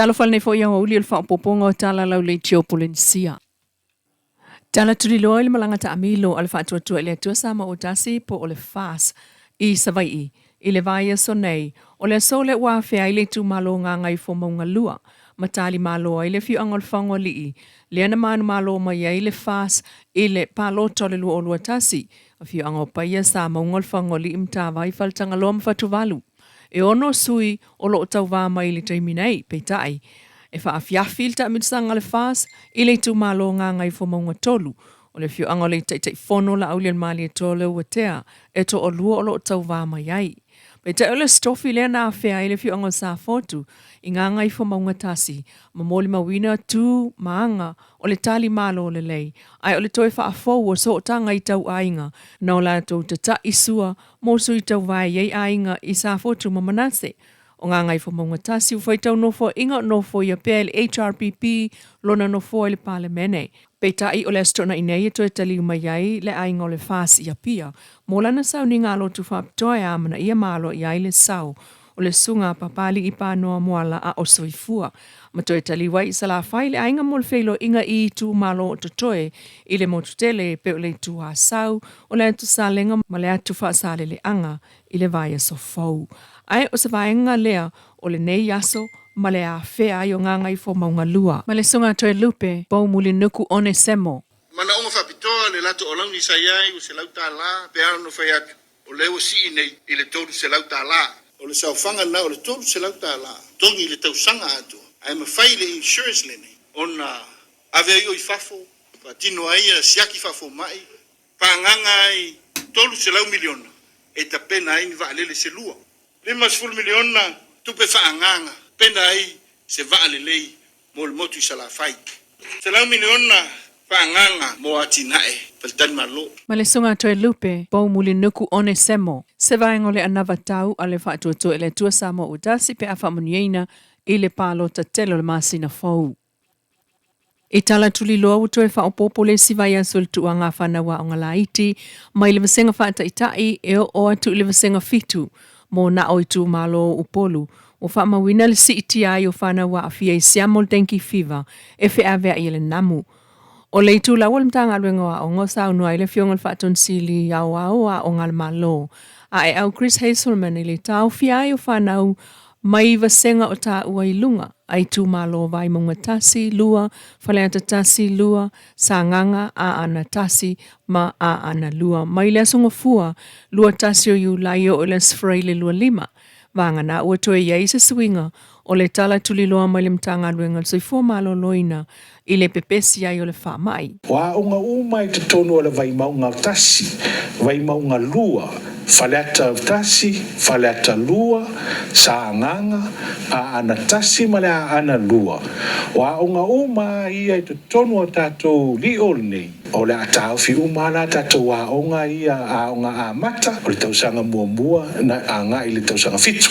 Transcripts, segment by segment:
Talofa lenei foi aoauli o le faaopoopoga o tala lauleitio o Polenisia. Tala tuliloa i le malaga taamilo a le Faatuatua i le Atua Samoa ua tasi po o le FAS i Savai'i i le vaiaso nei. O le aso lea ua afea ai le itumalo Gagaifomauga 2 ma talimalo ai le afioaga o Lefagaoalii lea na manumalo mai ai le FAS i le palota o le 2021, afioaga o Paia, Samauga, Lefagaoalii, Matavai, Faletagaloa ma Fatuvalu. E ono sui o lo o tauvā mai i le taimi nei, peitai, e faafiafi le taamilosaga a le FAS i le itumalo Gagaifomauga 3, o le afioaga o le Taitaifono Laaulialemalietoa Leuatea e toalua o lo o tauvā mai ai. Peitai o le sitofi lea na afea ai le afioaga o Safotu i Gagaifomauga 1 ma molimauina tu ma aga o le tali malo lelei, ae o le toe faafou o sootaga i tauaiga na o latou tata'i sua mo sui tauvae i ai aiga i Safotu ma Manase. O Gagaifomauga 1 ua faitau nofoaiga o nofoia pea e le HRPP lona nofoa i le Palemene. Peitai o le Aso Toonai nei e toe taliu mai ai le aiga o le FAS i Apia mo lana sauniga lotu faapitoa e amanaia ma aloaia ai le sao o le Susuga a Papali'i Panoa Moala a o soifua ma toe taliu ai i Salafai le aiga mo le feiloaiga i itumalo o totoe i le motu tele e pei o le Itu Asau, o le atu Salega ma le atu Faasaleleaga i le vaiaso fou. Ae o se vaega lea o lenei aso ma le afea ai o Gagaifomauga 2. Ma le Susuga Toelupe Poumulinuku Onesemo. Manaoga faapitoa le latou alauni sa i ai ua $100 pe a ona fai atu o lea ua sii nei i le $300. O le saofaga lena o le $300 togi i le tausaga atoa ae mafai le insurance lenei ona ave ai oe i fafo faatino ai siaki faafomai Pagaga ai $300 miliona e tapena ai ni vaalele se lua. $50 miliona tupe faaagaga tapena ai se vaa lelei mo le motu i Salafai. $100 miliona faaagaga mo atinae faletalimalo. Ma le Susuga Toelupe Poumulinuku Onesemo, se vaega o le anava tau a le Faatuatua i le Atua Samoa ua tasi pe a faamanuiaina i le palota tele o le masina fou. I tala tuliloa ua toe faaopoopo le isi vaiaso i le tuuaga a fanau aoga laiti mai le vasega faataitai e oo atu i le vasega fitu mo na o itumalo o Upolu ua faamauina le siitia ai o fanau aafia i siama o le dengue fever e feaveai e le namu. O le itulau o le Matagaluega o Aoga o saunoa ai le Afioga i le Faatonisili Aoao o Aoga a le Malo Aeau Chris Hazelman i le taofia ai o fanau Mai vasega o taua i luga, a itumalo Vaimauga 1, 2, Faleata 1, 2, Sagaga, Aana 1 ma Aana 2. Mai le Aso Gafua, 21 o Iulai e oo i le Aso Faraile 25, vagana ua toe i ai se suiga o le tala tuliloa mai le Matagaluega o le Soifua Maloloina i le pepesi ai o le faamai. O aoga uma i totonu o le Vaimauga 1, Vaimauga 2, Faleata 1, Faleata 2, Sagaga, Aana 1 ma le Aana 2. O aoga uma a ia i totonu o tatou lio lenei, o le a taofi uma a la tatou aoga ia aoga amata o le tausaga muamua na agai i le tausaga fitu.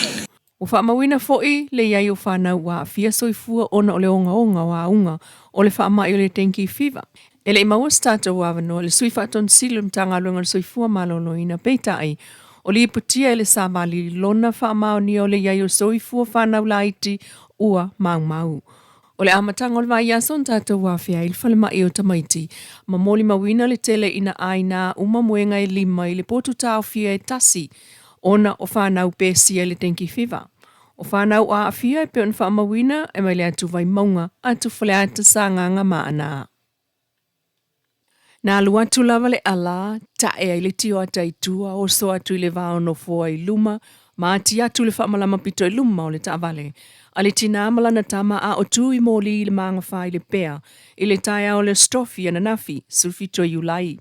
Ua faamauina foi le i ai o fanau ua aafia soifua ona o le ogaoga o auga o le faamai o le dengue fever. E le i maua se tatou avanoa i le Sui Faatonisili o le Matagaluega o le Soifua Maloloina, peitai, o lipotia e le Savali lona faamaonia o le i ai o soifua fanau laiti ua maumau. O le amataga o le vaiaso na tatou afea ai le falemai o tamaiti ma molimauina le tele ina āina uma moega e lima i le potu taofia e tasi ona o fanau pesia i le dengue fever. O fanau ua aafia e pei ona faamauina e mai le atu Vaimauga atu Faleata Sagaga ma Aana. Na alu atu lava le ala, tae ai le tioata i tua, oso atu i le vao nofoa i luma, ma ati atu le faamalama pito i luma o le taavale a le tinā ma lana tama a o tu i moli i le magafa i le pea i le taeao o le Aso Tofi ananafi, 17 o Iulai.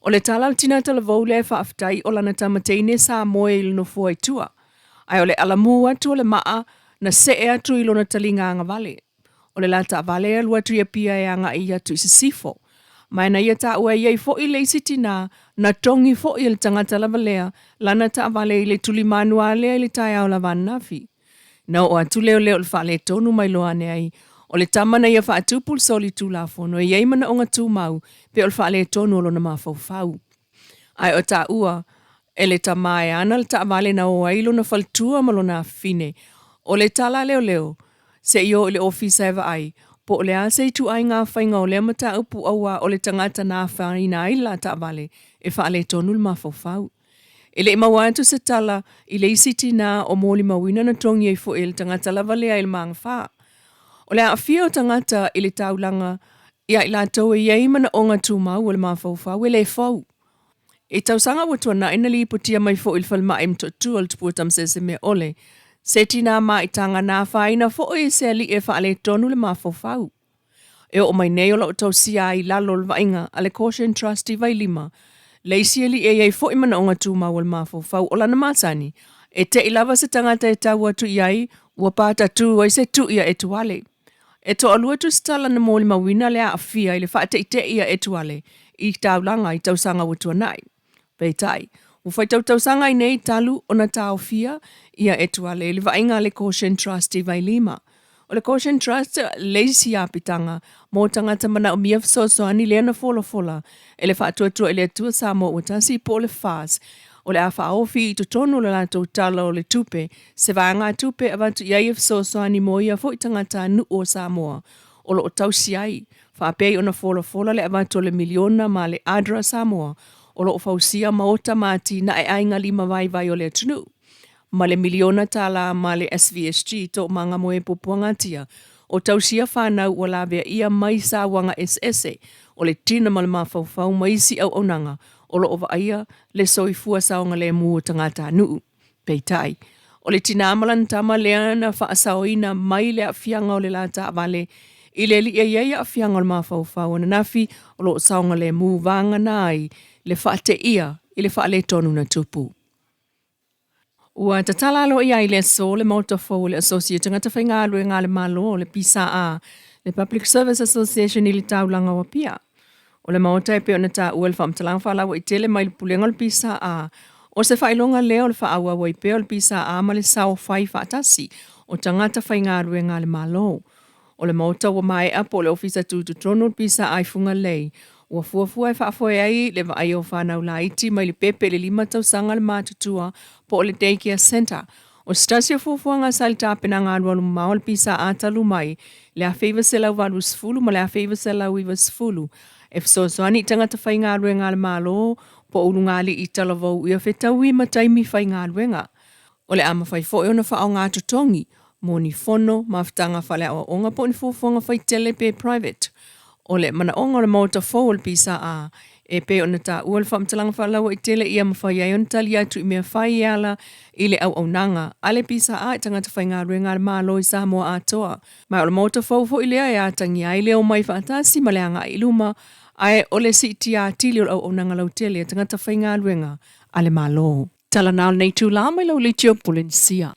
O le tala a le tinā talavou lea e faafetai o lana tama teine sa moe i le nofoa i tua, ae o le alamu atu o le maa na see atu i lona taliga agavale. O le la taavale e alu atu i Apia e agai atu i Sisifo. Ma e na ia taua e i ai foi le isi tinā, na togi foi e le tagata lava lea lana taavale i le tulimanu a lea i le taeao lava ananafi. Na oo atu leo leo o le faaletonu mai loa ane ai o le tama na ia faatupu le soli tulafono e i ai manaoga tumau pe o le faaletonu o lona mafaufau. Ae o taua e le tama e ana le taavale na o ai lona faletua ma lona afafine. O le tala a leoleo, Se i o i le ofisa e vaai po o le a se ituaiga faiga o lea mataupu auā o le tagata na afaina ai le la taavale e faaletonu le mafaufau. E le i maua atu se tala i le isi tinā o molimauina na togi ai foi e le tagata lava lea i le magafa. O le aafia o tagata i le taulaga ia i latou e i ai manaoga tumau o le mafaufau e le fou. I tausaga ua tuanai na lipotia mai foi i le falemai i Motootua le tupua Tamasese-meaole se tinā maitaga na afaina foi e se alii e faaletonu le mafaufau. E oo mai nei o lo o tausia ai i lalo o le vaaiga a le Caution Trust i Vailima le isi alii e i ai foi manaoga tumau o le mafaufau o lana masani e te'i lava se tagata e tau atu i ai ua patatū ai se tui a Etuale. E toalua tusitala na molimauina le aafia i le faate'ite'i a Etuale i taulaga i tausaga ua tuanai. Peitai, ua faitau tausaga ai nei talu ona taofia ia Etuale i le vaaiga a le Caution Trust i Vailima. O le Caution Trust le isi apitaga mo tagata manaomia fesoasoani lea na folafola e le Faatuatua i le Atua Samoa Ua Tasi po o le FAS o le a faaofi i totonu o le latou Tala o le Tupe se vaegatupe e avatu i ai e fesoasoani mo ia foi tagatanuu o Samoa o lo o tausi ai, faapei ona folafola le avatu o le miliona ma le ADRA Samoa o lo o fausia maota ma atinae aiga lima vaivai o le atunuu, ma le miliona tala ma le SVSG Toomaga Moe Puapuagatia o tausia fanau ua laveaia mai sauaga eseese o le tina ma le mafaufau ma isi auaunaga o lo o vaaia le soifua saogalemu o tagatanuu. Peitai, o le tinā ma lana tama lea na faasaoina mai le aafiaga o le la taavale i le alii e i ai aafiaga o le mafaufau ananafi o lo o saogalemu vagana ai le faateia i le faaletonu na tupu. Ua tatala aloaia ai le aso le Maota Fou o le Asosi o Tagata Faigaluega a le Malo o le PSA, le Public Service Association i le taulaga o Apia. O le Maota e pei ona taua i le faamatalaga faalauaitele mai le Pulega o le PSA, o se faailoga lea o le faaauau ai pea o le PSA ma le sao fai faatasi o tagata faigaluega a le Malo. O le Maota ua maea po o le Ofisa Tutotonu o le PSA i Fugalei, ua fuafua e faafoe ai le vaaia o fanau laiti mai le pepe i le 5 tausaga le matutua po o le Day Care Centre. O se tasi o fuafuaga sa i le tapenaga alualu mamao a le PSA talu mai le 1980 ma le 1990 e fesoasoani i tagata faigaluega a le Malo po o ulugalii talavou ia fetaui ma taimi faigaluega. O le a mafai foi ona faaaoga totogi mo ni fono, mafutaga faaleaoaoga po o ni fuafuaga faitele pe private. O le manaoga o le Maota fou o le PSA e pei ona taua le faamatalaga faalauaitele ia mafai ai ona tali atu i mea fai e ala i le auaunaga a le PSA i tagata faigaluega a le Malo i Samoa atoa. Ma o le Maota fou foi lea e atagia ai le omai faatasi ma le agai i luma ae o le siitia atili o le auaunaga lautele a tagata faigaluega a le Malo. Tala na o lenei itulā mai lau leitio Polenisia.